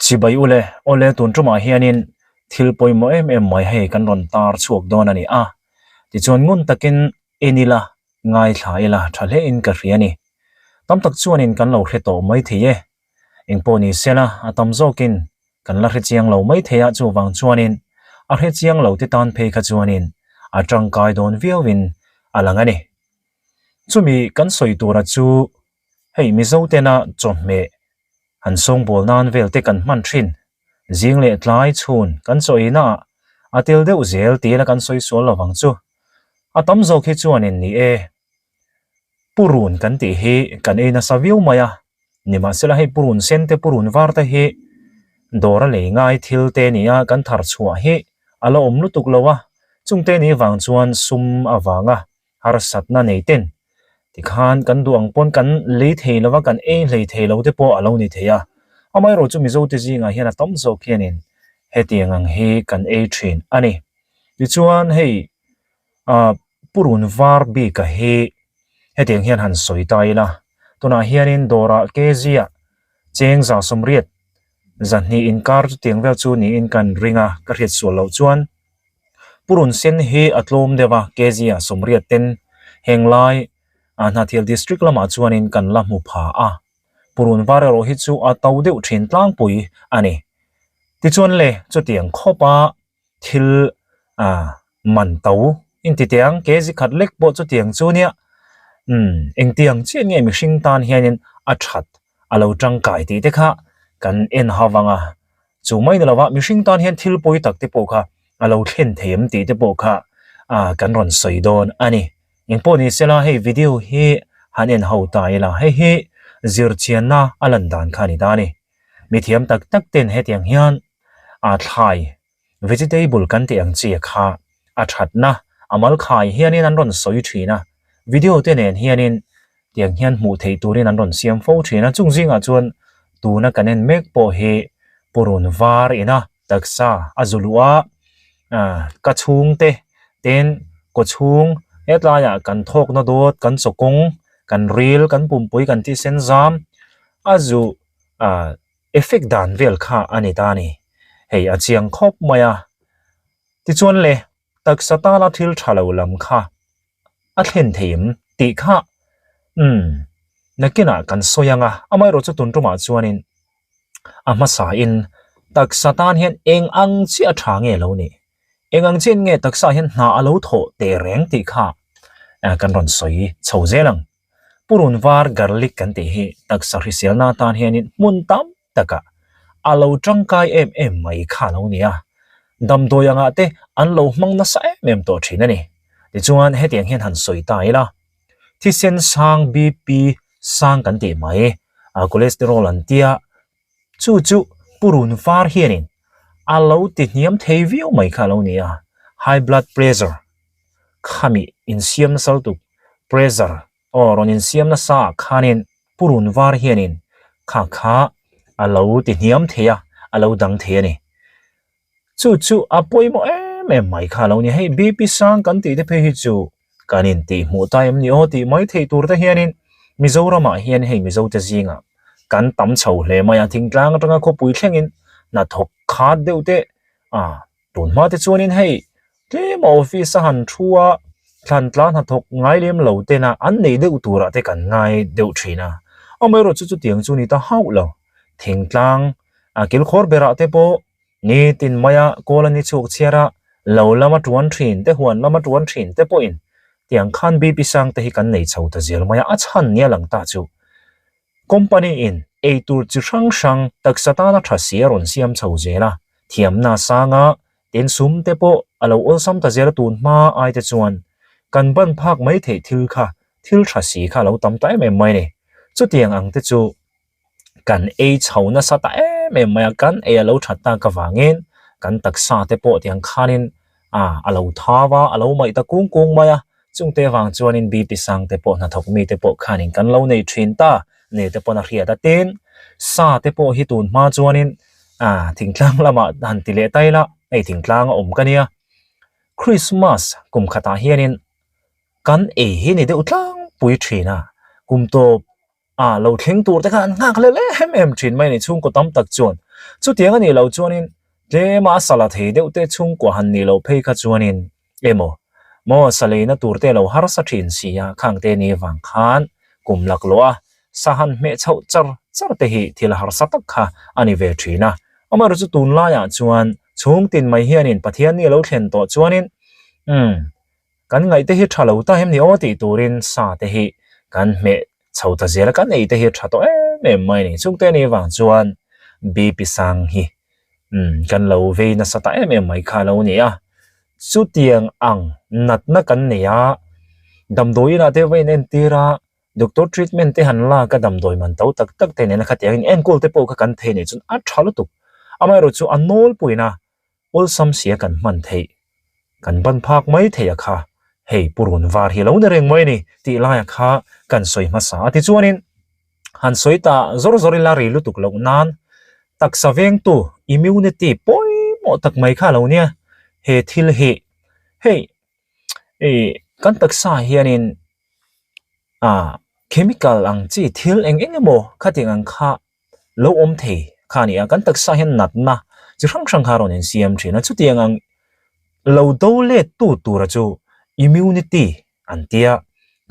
Chibai ule, awle tun tumah hianin thil pawimawh em em mai hei kan rawn tar chhuak dawn a ni a. Tichuan ngun takin en ila, ngaithla ila tha hle in ka hria a ni. Tam tak chuanin kan lo hre tawh mai thei e. Engpawh ni sela a tam zawkin kan la hre chiang lo mai thei a, chuvang chuanin a hre chiang lo te tan phei kha chuanin a tangkai dawn viauin a lang a ni. Chumi kan sawi tura chu hei Mizo tena chawhmeh han sawngbawl nan vel te kan hman thin, zing leh tlai chhun kan chaw eina ah a tel deuh zel tila kan sawi sual lovang chu. A tam zawk hi chuanin ni e, purun kan tih hi kan ei nasa viau mai a, nimahsela hei purun sen te purun var te hi dawr a lei ngai thil te nia kan thar chhuah hi a la awm lutuk lo a, chungte nih vang chuan sum avanga harsatna nei ten tikhan kan duh ang pawn kan lei thei lova kan ei hlei thei lo te pawh a lo ni thei a, amaherawhchu Mizo te zingah hian a tam zawk hianin hetiang ang hi kan ei thin a ni. Tichuan hei ah purun var bik a hi hetiang hian han sawi ta ila tunah hianin dawrah kg ah cheng za sawmriat zahnih inkar chutiang vel chu niin kan ring a ka hriat sual loh chuan purun sen hi a tlawm deuh a kg ah sawmriat ten heng lai ah Hnahthial district lamah chuanin kan la hmu pha a purun var erawh hi chu a to deuh thin tlangpui a ni tichuan le chutiang khawp a. thil ah man to inti teh ang kg khat lek pawh chutiang chu nia umm engtiang chiah nge mihring tan hianin a that a lo tangkai tih te kha kan en hau vang a chu mai ni lova mihring tan hian thil pawi tak te pawh kha a lo thlen thei em tih te pawh kha ah kan rawn sawi dawn a ni engpawh ni sela hei video hi han en ho ta ila hei hi zirchianna a lan dan kha a ni ta a ni mithiam tak tak ten hetiang hian. a thlai vegetable kan tih ang chi kha a thatna a mal khai hianin an rawn sawi thin a video te nen hianin tiang hian hmuh theih turin an rawn siam fo thin a chung zingah chuan tuna kan en mek pawh hi purun var ina taksa a zu luh a ah ka chhungte ten kaw chhung hetlaiah kan thawkna dawt kan chaw kawng kan ril kan pumpui kan thisen zam a zu ah. Effect dan vel kha a ni ta a ni. Hei a chiang khawp mai a. Tichuan le, taksa tana thil tha lo lam kha a thlen thei em tih kha umm nakinah kan sawi ang a, amaherawh chu tun tumah chuanin a hmasain taksa tan hian eng ang chiah a tha nge lo nih, eng ang chiah nge taksa hian hna a lo thawh teh reng tih kha kan rawn sawi chho zel ang. Purun var garlic kan tih hi taksa hriselna atan hianin hmun tam takah a lo tangkai em em mai kha a lo ni a, damdawi angah te an lo hmang nasa em em tawh thin a ni. Tichuan hetiang hian han sawi ta ila, thisen sang BP sang kan tih mai, cholesterol an tia, chu chu purun var hianin a lo ti hniam thei viau mai kha a lo ni a, high blood pressure khami insiam nasa lutuk pressure aw rawn insiam nasa ah khanin purun var hianin kha kha a lo ti hniam thei a, a lo dang thei a ni. Chu chu a pawimawh em em mai kha a lo ni. Hei BP sang kan tih te phei hi chu kan intih hmuh ta em ni aw tih mai theih tur te hianin Mizoramah hian hei Mizo te zingah kan tam chho hle mai a, thingtlang atanga khawpui thlengin hnathawk khat deuh te a Tun hma te chuanin hei tlema office a han thu a, thlan tlan hnathawk ngai lem lo tena an nei deuh turah te kan ngai deuh thin a. Amaherawh chu chutiang chu ni ta hauh lo. Thingtlang a kilkhawr berah te pawh nitin maia kawl a ni chhuak chhiar a, lo lama tuan thin te huan lama tuan thin te pawhin tiang khan BP sang te hi kan nei chho ta zel mai a, a chhan nia lang ta chu. Company in eitur chi hrang hrang taksa tana tha si a rawn siam chho zel a, thiamna sanga tin sum te pawh a lo awlsam ta zel a tun hma ai te chuan kan ban phak mai theih thil kha thil tha si kha a lo tam ta em em mai a ni. Chutiang ang te chu kan ei chho nasa ta em em mai a, kan ei a lo that tak avangin kan taksa te pawh tiang khanin a lo thau a, a lo maih ta kung kung mai a. Chungte avang chuanin BP sang te pawh hnathawk mite pawh khanin kan lo nei thin ta ni te pawn a hriat a tin sa te pawh hi tun hma chuanin ah thingtlang lamah han ti leh ta ila hei thingtlang a awm ka nia Christmas kum khatah hianin kan ei hi ni deuh tlangpui thin a kum tawp. Ah lo thleng tur te khan an nghak leh leh em em thin mai a ni chhungkaw tam tak chuan. Chutiang a nih loh chuanin tlema a sa la thei deuh te chhungkua han nih loh phei kha chuanin emaw maw sa leina tur te lo harsa thin si a, khang te ni vang khan kum laklawh a sa han hmeh chhoh char char te hi thil harsa tak kha a ni ve thin a. Amaherawhchu tunlaiah chuan chhungtin mai hianin Pathian ni a lo thlen tawh chuanin umm Kan ngaih te hi tha lo ta em ni aw tih turin sa te hi kan hmeh chho ta zel a, kan ei te hi tha tawh em em mai a ni. Chungte ni vang chuan BP sang hi umm kan lo vei nasa ta em em mai kha a lo ni a. Chutiang ang natna kan nei a, damdawi inah te va inentir a, doctor treatment te han lak a damdawi man to tak tak te nena khatiang in enkawl te pawh kha kan thei nei chuan a tha lutuk. Amaherawhchu a nawlpuiin a Awlsam sia kan hman theih, kan ban phak mai theih a kha, hei purun var hi lo ni reng mai a ni tih laia kha kan sawi hmasa a. Tichuanin han sawi ta zawr zawr ila ri lutuk loh nan taksa vengtu immunity pawimawh tak mai kha a lo nia. He thil hi hei ih kan taksa hianin ah chemical ang chi thil eng eng emaw khatiang ang kha lo awm thei kha a ni a, kan taksa hian natna chi hrang hrang kha a rawn insiam thin a, chutiang ang lo do let tu tura chu immunity an tia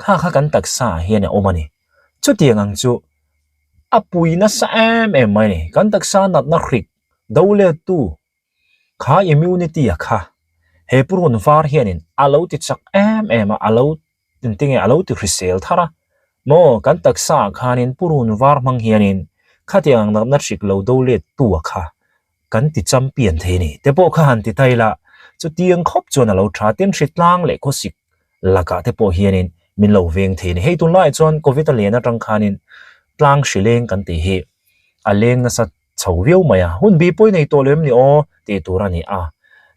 kha kha kan taksa ah hian a awm a ni, chutiang ang chu a pui nasa em em mai a ni, kan taksa natna hrik do let tu Kha immunity a kha he purun var hianin a lo ti chak em em a, a lo engtinge a lo ti hrisel thar a, maw kan taksa ah khanin purun var hmang hianin khatiang ang natna hrik lo do let tu a kha kan ti champion thei a ni te pawh kha han ti ta ila chutiang khawp chuan a lo tha tin hritlang leh khawsik lakah te pawh hianin min lo veng thei a ni. Hei tunlaiah chuan covid a len atang khanin tlang hri leng kan tih hi a leng nasa chho viau mai a, hun bi pawi nei tawh lo em ni aw tih tur a ni a.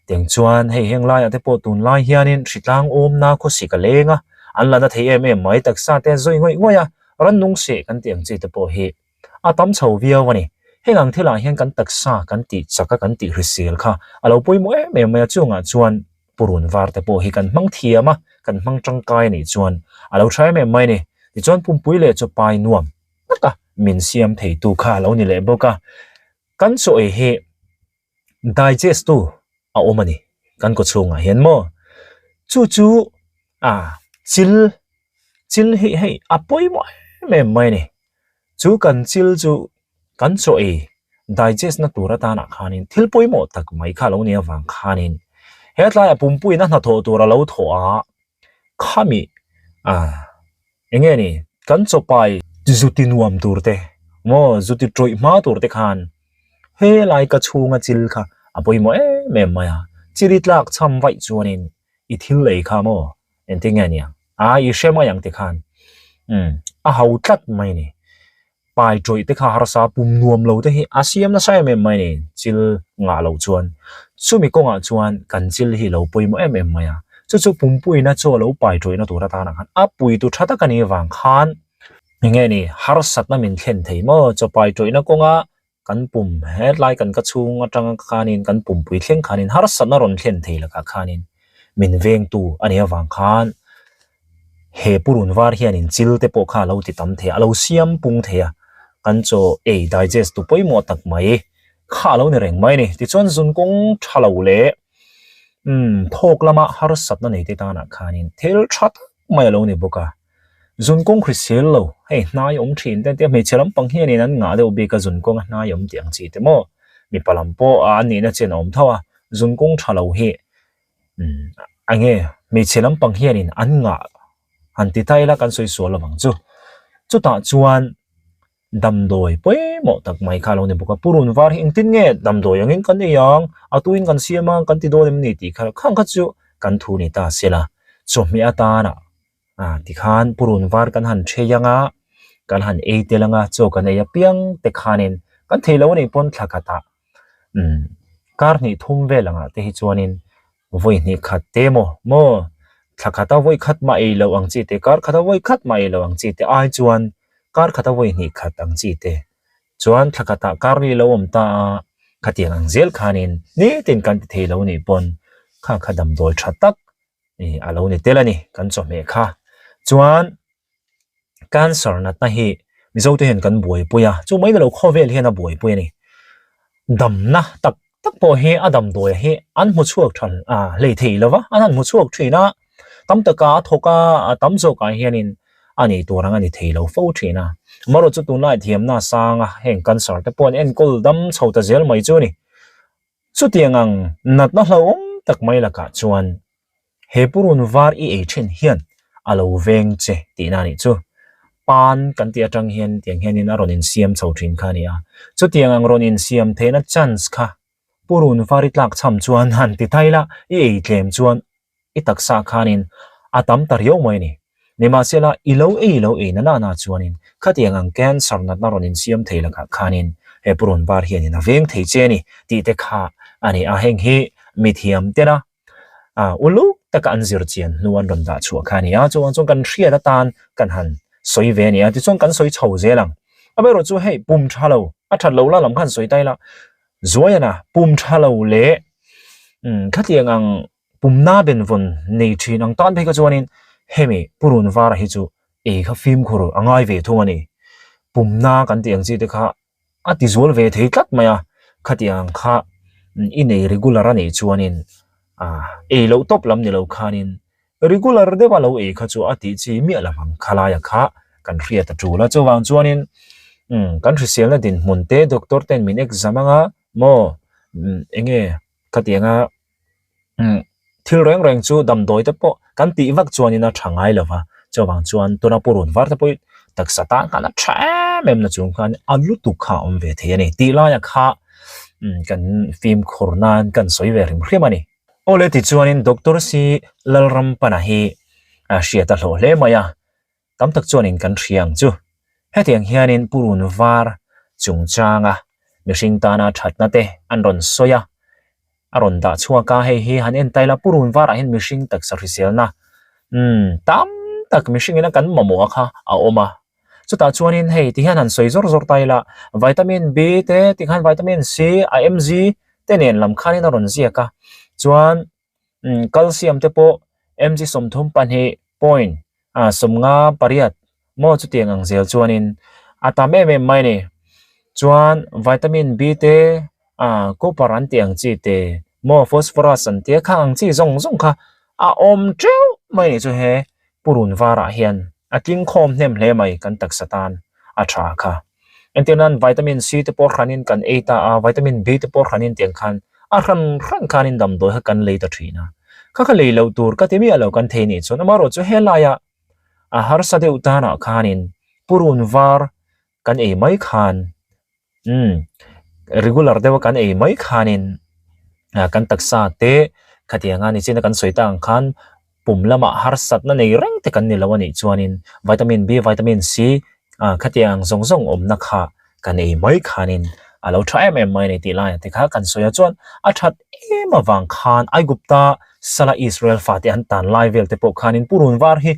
Teng chuan hei heng laiah te pawh tunlai hianin hritlang awmna khawsik a leng a, an la na thei em em mai, taksa te a zawi ngawih ngawih a, rannung seh kan tih ang chi te pawh hi a tam chho viau a ni. Heng ang thilah hian kan taksa kan tih chak a kan tih hrisel kha a lo pawimawh em em mai a, chungah chuan purun var te pawh hi kan hmang thiam a, kan hmang tangkai a nih chuan a lo tha em em mai a ni. Tichuan pumpui leh chaw pai nuam taka min siam theitu kha a lo ni leh bawk a, kan chaw ei hi digest tu a awm a ni kan kaw chhungah hian maw chu chu a chil chil hi hei a pawimawh em em mai a ni chu kan chil chu kan chaw ei digest na tur atanah khanin thil pawimawh tak mai kha a lo nih avang khanin he tlaiah pumpuiin a hnathawh tur a lo thawh a khami a. Eng nge ni, kan chawpai zu ti nuam tur te maw, zu ti tawih hma tur te khan he lai ka chhunga chil kha a pawimawh em em mai a, chili tlak chham vaih chuanin i thil ei kha maw engtin nge niang a i hre mai ang tikhan umm a ho tlat mai a ni. Pai tawih te kha harsa pum nuam lo te hi a siam nasa em em mai a ni, chil ngah loh chuan. Chumi kawngah chuan kan chil hi lo pawimawh em em mai a, chu chu pumpuina chaw lo pai tawihna tur atanah khan a puitu tha tak a nih vang khan enge ni harsatna min thlen thei maw? Chaw pai tawihna kawnga kan pum hetlai kan ka chhung atanga khanin kan pumpui thleng khanin harsatna rawn thlen thei lakah khanin min vengtu a nih avang khan he purun var hianin chil te pawh kha a lo ti tam thei a, a lo siam pung thei a, kan chaw ei digest tu pawimawh tak mai kha a lo ni reng mai a ni. Tichuan zun kawng tha lo leh umm thawk lama harsatna nei te tanah khanin thil tha tak mai a lo ni bawk a. Zun kawng hrisel lo, hei hnai awm thin te tia hmeichhe lampang hianin an ngah deuh bik a zun kawng a hnai awm tih ang chi te maw mipa lam pawh a nihna chen a awm tho a, zun kawng tha lo hi umm eng nge hmeichhe lampang hianin an ngah han ti ta ila kan sawi sual lovang chu. Chutah chuan damdawi pawimawh tak mai kha a lo ni bawk a, purun var hi engtin nge damdawi angin kan ei ang, a tuin kan siam ang kan ti dawn em ni tih kha khang kha chu kan thu ni ta se la, chawhmeh atana ah tikhan purun var kan han thei ang a, kan han ei tel ang a, chaw kan ei apiang te khanin kan thei lo anih pawn thla khatah umm kar hnih thum vel angah te hi chuanin vawi hnih khat te maw maw thla khata vawi khat mah ei loh ang chi te kar khata vawi khat mah ei loh ang chi te ai chuan kar khata vawi hnih khat ang chi te chuan thla khatah kar ri lo awm ta a khatiang ang zel khanin nitin kan ti thei lo nih pawn kha kha damdawi tha tak ih a lo ni tel a ni kan chawhmeh kha chuan. Cancer natna hi Mizote hian kan buaipui a, chu mai ni lo khawvel hian a buaipui a ni. Damna tak tak pawh hi a damdawi hi an hmu chhuak tha hlei thei lo va, an han hmu chhuak thin a, tam taka a thawk a, a tam zawkah hianin a nei tur ang a ni thei lo fo thin a. Amaherawhchu chu tunlai thiamna sang a heng cancer te pawh an enkawl dam chho ta zel mai chu a ni. Chutiang ang natna hlauhawm tak mai lakah chuan He purun var i ei thin hian a lo veng che tihna a nih chu. Pan kan tih atang hian tiang hianin a rawn insiam chho thin kha a ni a. Chutiang ang rawn insiam theihna chance kha purun var i tlak cham chuan han ti thai la, i ei tlem chuan i taksa khanin a tam ta riau mai a ni. Nimahsela, i lo ei lo ei na nana chuanin khatiang ang cancer natna rawn insiam thei lakah khanin he purun var hianin a veng thei che a ni tih te kha a ni a. Heng hi mithiam tena Ah, uluk taka an zir chian hnu an rawn dah chhuah kha a ni a, chuvang chuan kan hriat atan kan han sawi ve a ni a, tichuan kan sawi chho zel ang. Amaherawh chu hei pum tha lo, a that lo la lam khan sawi ta ila, Zuaiana pum tha lo leh umm khatiang ang pumna benvawn nei thin ang tan phei kha chuanin hemi purun vara hi chu ei kha fimkhur a ngai ve thung a ni. Pumna kan tih ang chi te kha a ti zual ve thei tlat mai a, khatiang kha i nei regular a nih chuanin ah ei loh tawp lam ni lo khanin regular deuh a lo ei kha chu a tih chi miah lo ang khalaia kha kan hriat a tul a, chuvang chuanin umm kan hriselna dinhmun te doctor ten min exam anga maw eng nge khatianga Umm thil reng reng chu damdawi te pawh kan tih vak chuanin a tha ngai lo va, chuvang chuan tuna purun var te pawh taksa tan khan a tha em em na chung khan a lutuk kha a awm ve thei a ni tih laia kha umm kan fimkhur nan kan sawi ve hrim hrim a ni. Awle tichuanin Doctor C Lalrampana hi a hriat a hlawh hle mai a, Tam tak chuanin kan hria ang chu. Hetiang hianin purun var chungchanga mihring tana thatna te an rawn sawi a, a rawn dah chhuak a, hei hi han en ta ila purun varah hian mihring taksa hriselna umm tam tak mihringin a kan mamawh a kha a awm a. Chutah chuanin hei tihian han sawi zawr zawr ta ila vitamin B te tikhan vitamin C a mg te nen lam khanin a rawn ziak a, chuan umm calcium te pawh mg 32 point ah 50 pariat maw chutiang ang zel chuanin a tam em em mai a ni chuan vitamin B te ah copper an tih ang chi te maw phosphorus an tia khang ang chi zawng zawng kha a awm teuh mai a ni chu he purun varah hian a tling khawm hnem hle mai kan taksa tan a tha kha. Entir nan vitamin C te pawh hranin kan ei ta a, vitamin B te pawh hranin tiang khan a hran hran khanin damdawi kha kan lei ta thin a. Kha kha lei loh tur ka ti miah lo kan thei nih chuan amaherawh chu helaia a harsa deuh tanah khanin purun var kan ei mai khan Umm regular deuha kan ei mai khanin ah kan taksa te khatianga nichina kan sawi tak ang khan pum lamah harsatna nei reng te kan ni lo a nih chuanin vitamin B vitamin C ah khatiang ang zawng zawng awmna kha kan ei mai khanin a lo tha em em mai a ni tih laiah te kha kan sawi a chuan a that em avang khan Aigupta sala Israel fate an tan lai vel te pawh khanin purun var hi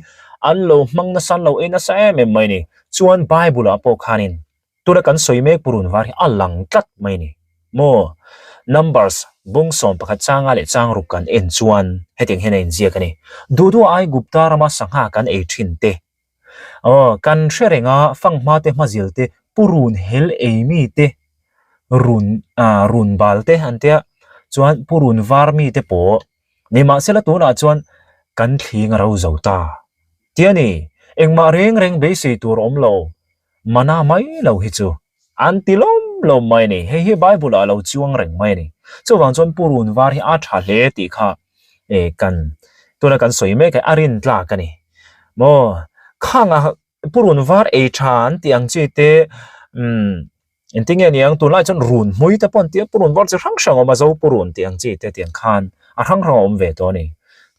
an lo hmang nasa an lo ei nasa em em mai a ni chuan Bible ah pawh khanin Tuna kan sawi mek purun var hi a lang tlat mai a ni. Maw? Numbers bung 11 changa leh chang ruk kan en chuan hetiang hian a inziak a ni. Duh duh Aigupta rama sangha kan ei thin te, aw, kan hre reng a, fanghma te hmazil te, purun hel ei mi te, run, ah, run bal te an tia, chuan purun var mi te pawh nimahsela tunah chuan kan thling a ro zo ta. Tia ni, engmah reng reng beisei tur awm lo. Mana mai lo hi chu an ti lawm lawm mai a ni. Hei hi Bible ah a lo chuang reng mai a ni. Chuvang chuan purun var hi a tha hle tih kha e kan tuna kan sawi mek hi a rin tlak a ni. Maw khanga purun var ei tha an tih ang chi te umm Engtin nge niang tunlai chuan run hmui te pawh an ti a, purun var chi hrang hrang a awm a, zo purun tih ang chi te tiang khan a hrang hrang a awm ve tawh a ni.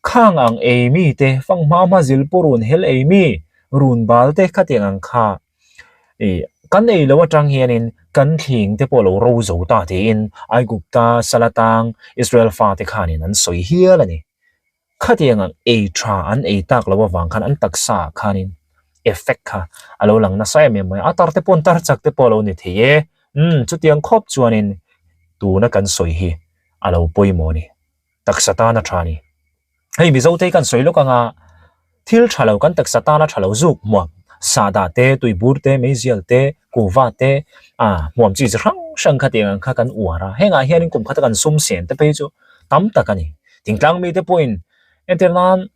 Khang ang ei mi te, fanghma hma zil purun hel ei mi, run bal te khatiang ang kha ih kan ei lo atang hianin kan thling te pawh lo ro zo ta tiin Aigupta Salatang Israel fate khanin an sawi hial a ni. Khatiang ang ei tha an ei tak loh avang khan an taksa ah khanin effect kha a lo lang nasa em em mai a, a tar te pawh an tar chak te pawh a lo ni thei e, umm chutiang khawp chuanin tuna kan sawi hi a lo pawimawh a ni, taksa tana tha a ni. Hei Mizo te hi kan sawi lawk anga thil tha lo kan taksa tana tha lo zuk hmuam. Sahdah te, tuibur te, meizial te, kuhva te, ah hmuam chi chi hrang hrang kha tiang ang kha kan uar a. Hengah hianin kum khata kan sum sen te phei chu tam tak a ni. Thingtlang mite pawhin entir nan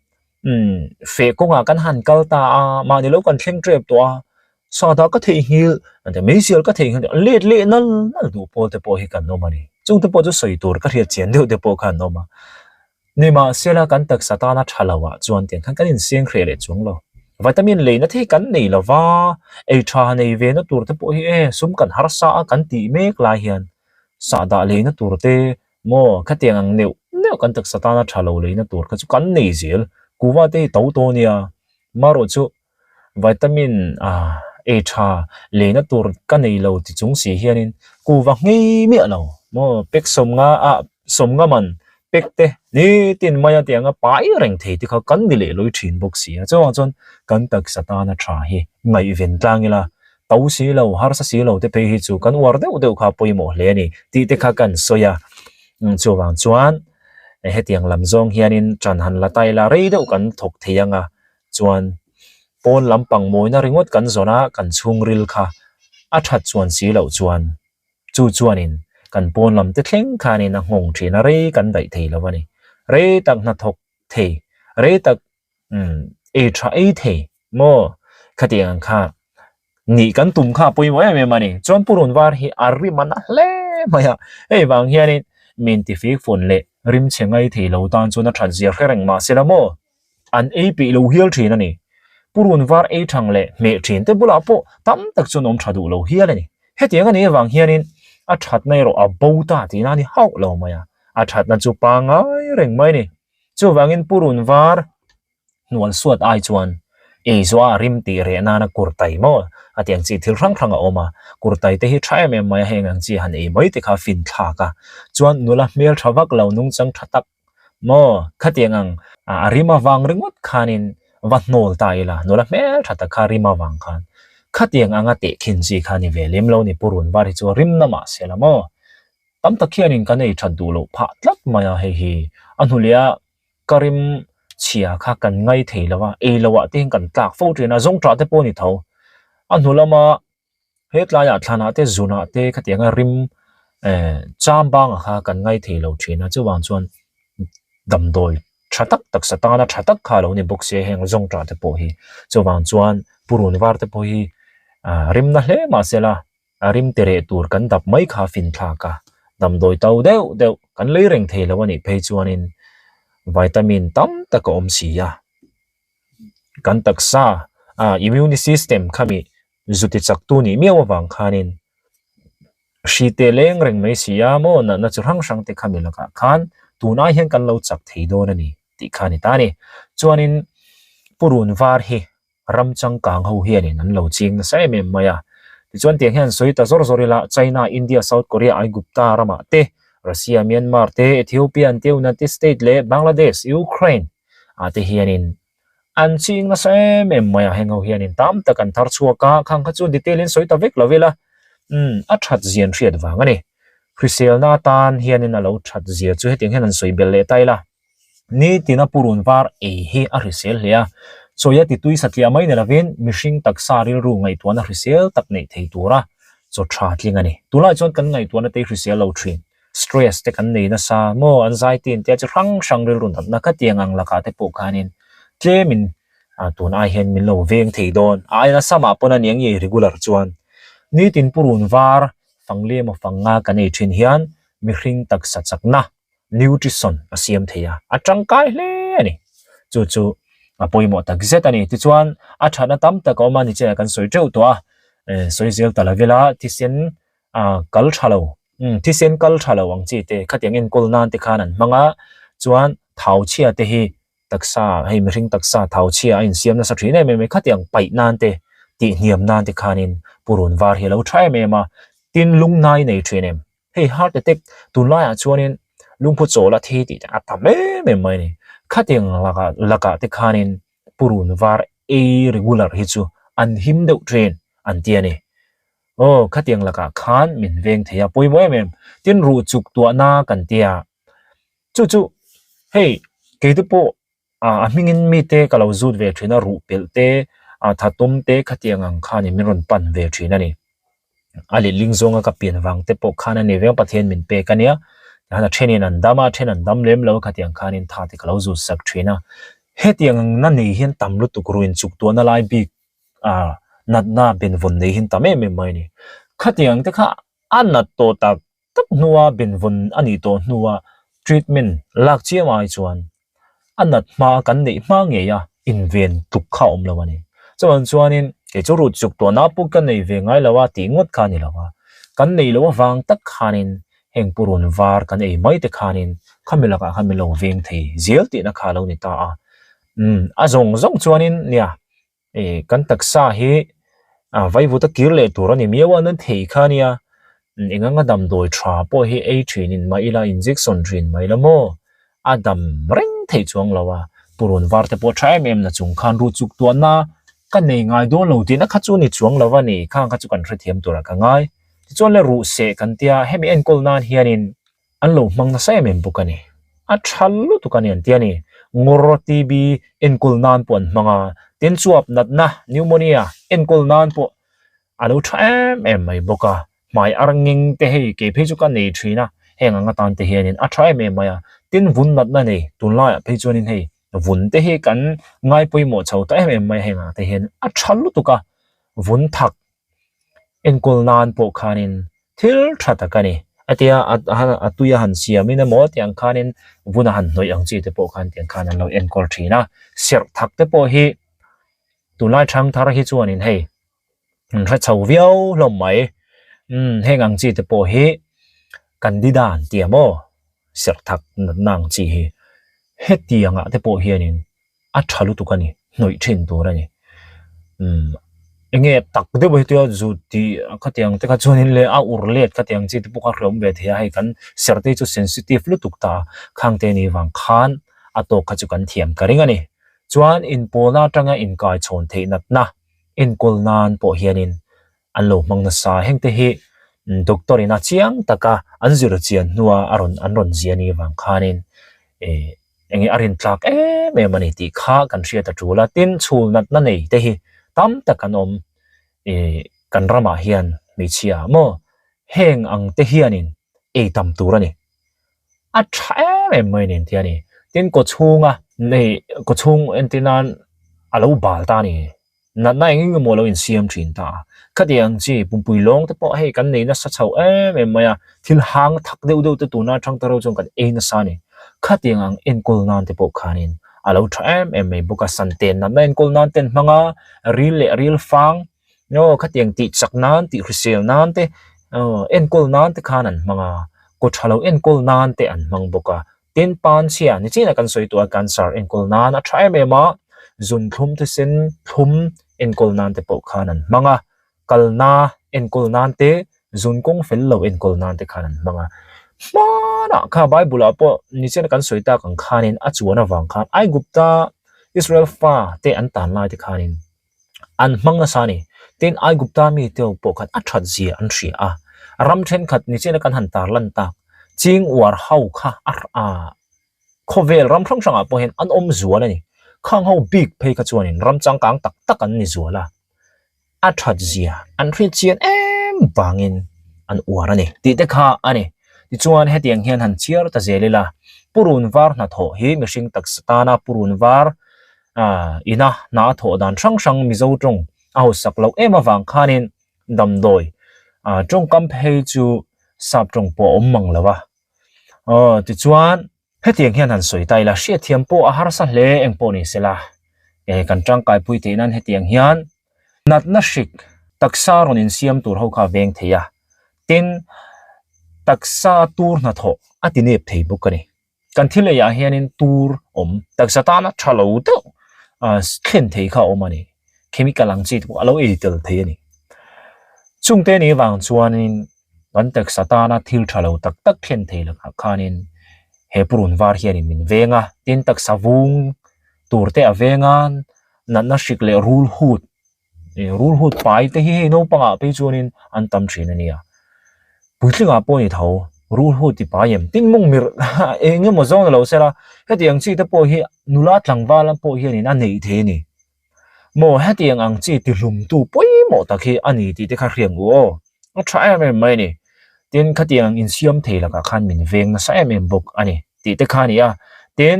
umm feh kawngah kan han kal ta a, mahni lo kan thleng tep tawh a, sahdah ka theihnghilh meizial ka theihnghilh let leh nal nal duh pawl te pawh hi kan awm a ni. Chungte pawh chu sawi tur ka hriat chian deuh te pawh kha an awm a. Nimahsela kan taksa tana tha lo ah chuan tiang khan kan inseng hreh leh chuang lo. Vitamin leina te hi kan nei lo va, ei tha nei ve na tur te pawh hi e sum kan harsa a kan tih mek lai hian sahdah leina tur te maw khatiang ang neuh neuh kan taksa tana tha lo leina tur kha chu kan nei zel. Kuhva te hi to to nia, marawh chu Vitamin a ei tha leina tur ka nei lo ti chung si hianin kuhva nghei miah lo maw pack sawmnga ah sawmnga man pack te nitin maia tianga pai reng thei te kha kan ni leh lawi thin bawk si a chuvang chuan kan taksa tana tha hi ngaihven tlang ila to si lo harsa si lo te phei hi chu kan uar deuh deuh kha pawimawh hle a ni tih te kha kan sawi a chuvang chuan hetiang lam zawng hianin ṭan han la ta ila rei deuh kan thawk thei ang a. Chuan pawn lampang mawina ringawt kan zawn a, kan chhungril kha a that chuan si loh chuan chu chuanin kan pawn lam te thleng khanin a nghawng thin a, rei kan daih thei lo a ni. Rei tak hnathawk thei, rei tak umm ei tha ei thei maw khatiang ang kha Nih kan tum kha a pawimawh em em a ni. Chuan purun var hi a rim a na hle mai a, hei vang hianin min tifik fun leh rim chhe ngai thei lo tan chuan a that zia hre reng mah sela maw? An ei peih lo hial thin a ni. Purun var ei thang leh hmeh thin te bulah pawh tam tak chuan awm tha duh lo hial a ni. Hetiang a nih avang hianin a thatna erawh a bo ta tihna a ni hauh lo mai a, a thatna chu pangngai reng mai a ni. Chuvangin purun var hnual suat ai chuan ei zuah a rim tih reh nana kurtai maw a tih ang chi thil hrang hrang a awm a, kurtai te hi tha em em mai a heng ang chi han ei mai te kha fin thlak a, chuan nula hmel tha vak lo nungchang tha tak maw khatiang ang a rim avang ringawt khanin va hnawl ta ila nula hmel tha tak kha rim avang khan khatiang anga tehkhin chi kha ni ve lem lo ni purun var hi chu a rim na mah se la maw tam tak hianin kan ei that duh loh phah tlat mai a hei hi a hnu leh a. Ka rim chhia kha kan ngai thei lo a, ei loh ah te hian kan tlak fo thin a, zawngṭah te pawh a ni tho. A hnu lama he tlaiah thlanah te zunah te khatianga rim eh cham bangah kha kan ngai thei lo thin a, chuvang chuan damdawi tha tak taksa tana tha tak kha a lo ni bawk sia heng zawngṭah te pawh hi. Chuvang chuan purun var te pawh hi ah rimna hle mahsela A rim ti reh tur kan dap mai kha fin thlak a, damdawi to deuh deuh kan lei reng thei lo a nih phei chuanin vitamin tam tak a awm si a. Kan taksa a immune system khami zu ti chak tu nih miau avang khanin hri te leng reng mai si a maw natna chu hrang hrang te khami lakah khan tun ai hian kan lo chak thei dawn a ni tih kha a ni ta a ni. Chuanin purun var hi ram changkang ho hianin an lo ching nasa em em mai a. Tichuan tiang hian sawi ta zawr zawr ila China, India, South Korea, Aigupta ramah te, Russia, Myanmar te, Ethiopia an te, United State leh Bangladesh, Ukraine ah te hianin an ching nasa em em mai a. Heng ho hianin tam tak an thar chhuak a, khang kha chu detail in sawi ta vek lo ila umm a that zian hriat vang a ni. Hriselna atan hianin a lo that zia chu hetiang hian an sawi belh leh ta ila. Nitina purun var ei hi a hrisel hle a, chawi a titui satliah mai ni lovin mihring taksa rilru ngaihtuahna hrisel tak neih thei tura chaw tha tling a ni. Tunlai chuan kan ngaihtuahna te hi hrisel lo thin, stress te kan nei nasa maw, anxiety tia chi hrang hrang rilru natna khatiang ang lakah te pawh khanin tlemin tun ai hian min lo veng thei dawn. A aia nasa mah pawn a ni ang i regular chuan nitin purun var fang lem a fang nga kan ei thin hian mihring taksa chakna nutrition a siam thei a, a tangkai hle a ni. Chu chu a pawimawh tak zet a ni. Tichuan a thatna tam tak a awm a ni chiah kan sawi teuh tawh a, eh sawi zel ta lo ila thisen ah kal tha lo, umm thisen kal tha lo ang chi te khatiang enkawl nan te khan an hmang a, chuan thau chhia te hi taksa hei mihring taksa thau chhia a insiam nasa thin em em a, khatiang paih nan te tihhniam nan te khanin purun var hi a lo tha em em a, tin lungnai nei thin em. Hei heart attack tunlaiah chuanin lungphu chawl a thi tih te a tam em em mai a ni. Khatiang lakah lakah te khanin purun var ei regular hi chu an him deuh thin an ti a ni. Aw khatiang lakah khan min veng thei a pawimawh em em. Tin ruh chuk tuahna kan ti a, chu chu hei keite pawh Ah a hmingin mite ka lo zut ve thin a, ruh pelh te, A tha tum te khatiang ang khanin min rawn pan ve thin a ni. A letling zawnga ka pian vang te pawh khan a ni veng Pathian min pek a nia. Tihian a thenin an dam a, a then an dam lem lo a khatiang khanin tha te ka lo zut sak thin a. Hetiang ang na nei hian tam lutuk ruin chuk tuahna lai bik ah natna benvawn nei hian tam em em mai a ni. Khatiang te kha a nat tawh tak tak hnua benvawn a nih tawh hnua treatment lak chiam ai chuan a nat hma kan neih hma ngei a inven tluk kha a awm lo a ni. Chuan chuanin kei chu rut chuk tuahna pawh ka nei ve ngai lo a tih ngawt kha a ni lo a, kan nei loh avang tak khanin heng purun var kan ei mai te khanin khami lakah khan min lo veng thei zel tihna kha a lo ni ta a. Umm a zawng zawng chuanin nia Ih kan taksa hi ah vaivut a kir leh tur a ni miau a nan thei kha nia eng anga damdawi tha pawh hi ei thin in mah ila injection thin mai la maw a dam reng theih chuang lo a purun var te pawh tha em em na chung khan ruh chuk tuahna ka nei ngai dawn lo tihna kha chu ni chuang lo a ni khang kha chu kan hrethiam turah ka ngai tichuan le ruh seh kan tia hemi enkawl nan hianin. An lo hmang nasa em em bawk a ni. A tha lutuk a ni an ti a ni. Ngawr TB enkawl nan pawh an hmang a, tin chuap natna pneumonia enkawl nan pawh a lo tha em em mai bawk a. Hmai ar ngeng te hei kei phei chu ka nei thin a, heng ang atan te hianin a tha em em mai a. Tin vun natna nei tunlaiah phei chuanin hei vun te hi kan ngai pawimawh chho ta em em mai a heng ang te hian a tha lutuk a, vun thak enkawl nan pawh khanin thil tha tak a ni. A tia a tui a han siamin emaw tiang khanin vun a han hnawih ang chi te pawh khan tiang khan an lo enkawl thin a. Serh thak te pawh hi tunlai thang thar hi chuanin hei an hre chho viau hlawm mai. Umm heng ang chi te pawh hi candida an ti a maw serh thak natna ang chi hi hetiangah te pawh hianin a tha lutuk a ni hnawih thin tur a ni umm enge tak deuh hi tia zu tih khatiang te kha chuanin leh a ur let khatiang chi te pawh kha hreawm ve thei a hei kan serh te hi chu sensitive lutuk ta khang te ni vang khan a tawk kha chu kan thiam ka ring a ni chuan inpawlna atanga inkai chhawn theih natna enkawl nan pawh hianin an lo hmang nasa hengte hi doctor in a chiang taka an zir chian hnua a rawn an rawn zia ni vang khanin eh eng nge a rin tlak em em a ni tih kha kan hriat a tul a tin chhul natna nei te hi tam tak an awm eh kan ramah hian hmeichhia maw heng ang te hianin ei tam tur a ni a tha em em mai a ni an ti a ni tin kawchhunga nei kawchhung entir nan a lo bal ta a ni. Natna eng eng emaw lo insiam thin ta a. Khatiang chi pumpui lawng te pawh hei kan nei nasa chho em em mai a, thil hang thak deuh deuh te tuna atang te reuh chuan kan ei nasa a ni. Khatiang ang enkawl nan te pawh khanin a lo tha em em mai bawk a, santen natna enkawl nan ten hmang a, ril leh ril fang aw khatiang tih chak nan tih hrisel nan te aw enkawl nan te khan an hmang a, kaw tha lo enkawl nan te an hmang bawk a. Tin pan chhia ni chin a kan sawi tawh a cancer enkawl nan a tha em em a, zunthlum thisen thlum enkawl nan te pawh khan an hmang a, kalna enkawl nan te zun kawng fel lo enkawl nan te khan an hmang a. Hmanah kha Bible ah pawh ni chin a kan sawi tak ang khanin a chuan avang khan Aigupta Israel fa te an tan lai te khanin an hmang nasa a ni. Tin, Aigupta mite ho pawh khan a that zia an hria a. Ram thenkhat ni chian a kan han tarlan tak, ching uar ho kha a a khawvel ram hrang hrangah pawh hian an awm zual a ni. Khang ho bik phei kha chuanin ram changkang tak tak an ni zual a. A that zia an hriat chian em vangin an uar a ni tih te kha a ni. Tichuan hetiang hian han chhiar ta zel ila, purun var hnathawh hi mihring taksa tana purun var ina hna a thawh dan hrang hrang Mizo tawng a hausak loh em avang khanin damdawi tawngkam phei chu sap tawng pawh a awm mang lo a. Aw tichuan hetiang hian han sawi ta ila hriatthiam pawh a harsa hle eng pawh ni sela kan tangkaipui theih nan hetiang hian natna hrik taksa rawn insiam tur ho kha a veng thei a, tin taksa tur hnathawh a ti nep thei bawk a ni. Kan thil eiah hianin tur awm taksa tana tha lo deuh thlen thei kha a awm a ni. Chemical ang chi te pawh a lo ei tel thei a ni. Chungte nih vang chuanin kan taksa tana thil tha lo tak tak thlen thei lakah khanin he purun var hianin min veng a, tin taksa vung tur te a veng a, natna hrik leh rul hut Ih rulhut pai te hi hei naupangah phei chuanin an tam thin a nia. Puitlingah pawh a ni tho, rulhut ti pai em? Tin mawng mirh eng emaw zawng ni lo sela, hetiang chi te pawh hi nula tlangval pawh hianin a neih thei a ni. Maw hetiang ang chi tihlumtu pawimawh tak hi a ni tih te kha hriat ngu aw. A tha em em mai a ni. Tin, khatiang ang insiam thei lakah khan min veng nasa em em bawk a ni tih te kha a ni a. Tin,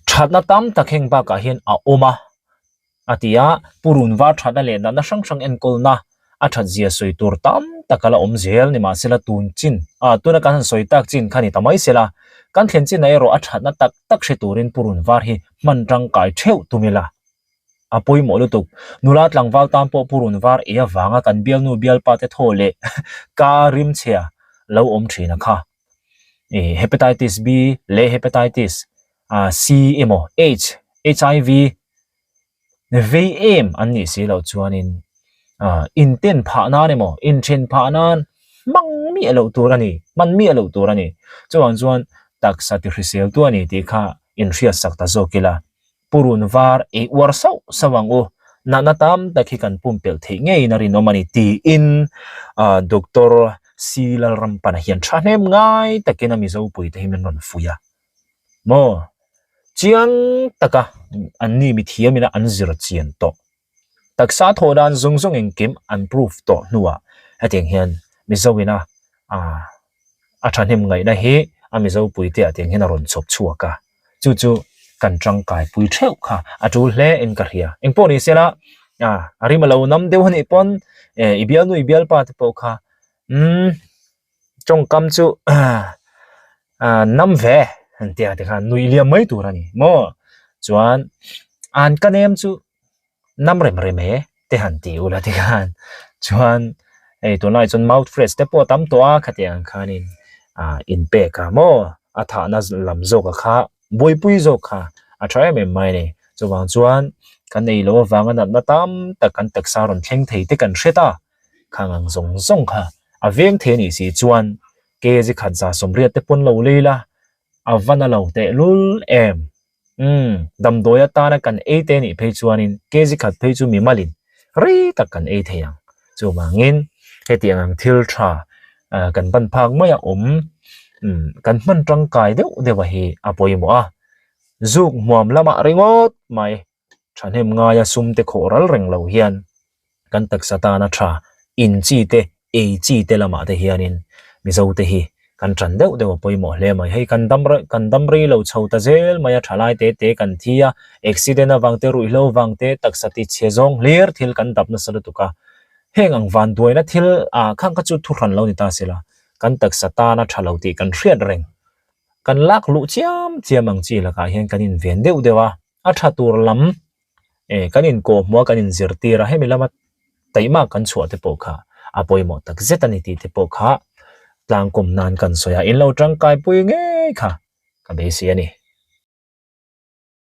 thatna tam tak heng bakah hian a awm a, a ti a. Purun var thatna leh natna hrang hrang enkawlna a that zia sawi tur tam tak a la awm zel nimahsela tun chin, ah tuna kan han sawi tak chin kha ni ta mai sela, kan thlen chinah erawh a thatna tak tak hre turin purun var hi hman tangkai theuh tum ila. A pawimawh lutuk. Nula tlangval tan pawh purun var ei avanga kan bialnu bialpa te thaw leh ka rimchhia lo awm thin a kha. Ih Hepatitis B leh Hepatitis C emaw H, HIV vei em an nih si loh chuanin inten phah nan emaw inthen phah nan hmang miah loh tur a ni, hman miah loh tur a ni. Chuvang chuan taksa ti hrisel tu a ni tih kha inhriatsak ta zawk ila. Purun var ei uar sauh sauh ang u, natna tam tak hi kan pumpelh theih ngeiin a rinawm a ni tiin Doctor C Lalrampana hian thahnem ngai takin a Mizopuite hi min rawn fuih a. Maw? Chiang taka anni mithiamina an zir chian tawh. Taksa thawh dan zawng zawng engkim an proof tawh hnuah hetiang hian Mizo ina a thahnem ngaihna hi a Mizo puite ah tiang hian a rawn chhawp chhuak a, chu chu kan tangkai pui theuh kha a tul hle in ka hria. Engpawh ni sela a rim a lo nam deuh anih pawn i bialnu i bialpa te pawh kha umm tawngkam chu nam ve an tia te khan nuih liam mai tur a ni maw chuan an ka nem chu nam rem rem e te han ti ula ti khan chuan hei tunlai chuan mouth fresh te pawh a tam tawh a khatiang khanin ah inpek a maw a thahna lam zawk a kha buaipui zawk kha a tha em em mai a ni chuvang chuan kan ei loh avanga natna tam tak kan taksa rawn thleng thei te kan hre ta. Khang ang zawng zawng kha a veng thei a nih si chuan kg khat 180 te pawn lo lei la, a va na lo tehlul em? Umm, damdawi atana kan ei te nih phei chuanin kg khat phei chu mimalin rei tak kan ei thei ang. Chuvangin hetiang ang thil tha kan ban phak mai a awm, umm, kan hman tangkai deuh deuh a hi a pawimawh a, zuk hmuam lamah ringawt mai. Thahnem ngaia sum te khawh ral reng lo hian kan taksa tana tha in chi te, ei chi te lamah te hianin Mizo te hi kan tan deuh deuh a pawimawh hle mai. Hei kan dam kan dam rei lo chho ta zel mai a, thalai te te kan thi a, accident avang te, ruihhlo avang te, taksa ti chhe zawng hlir thil kan dap nasa lutuk a. Heng ang vanduaina thil ah khang kha chu thuhran lo ni ta sela, kan taksa tana tha lo tih kan hriat reng. Kan lak luh chiam chiam ang chi lakah hian kan inven deuh deuh a. A tha tur lam eh kan inkawh hmuh a kan inzirtir a, hemi lama taihmak kan chhuah te pawh kha a pawimawh tak zet a ni tih te pawh kha tlangkawm nan kan sawi a, in lo tangkai pui ngei kha ka beisei a ni.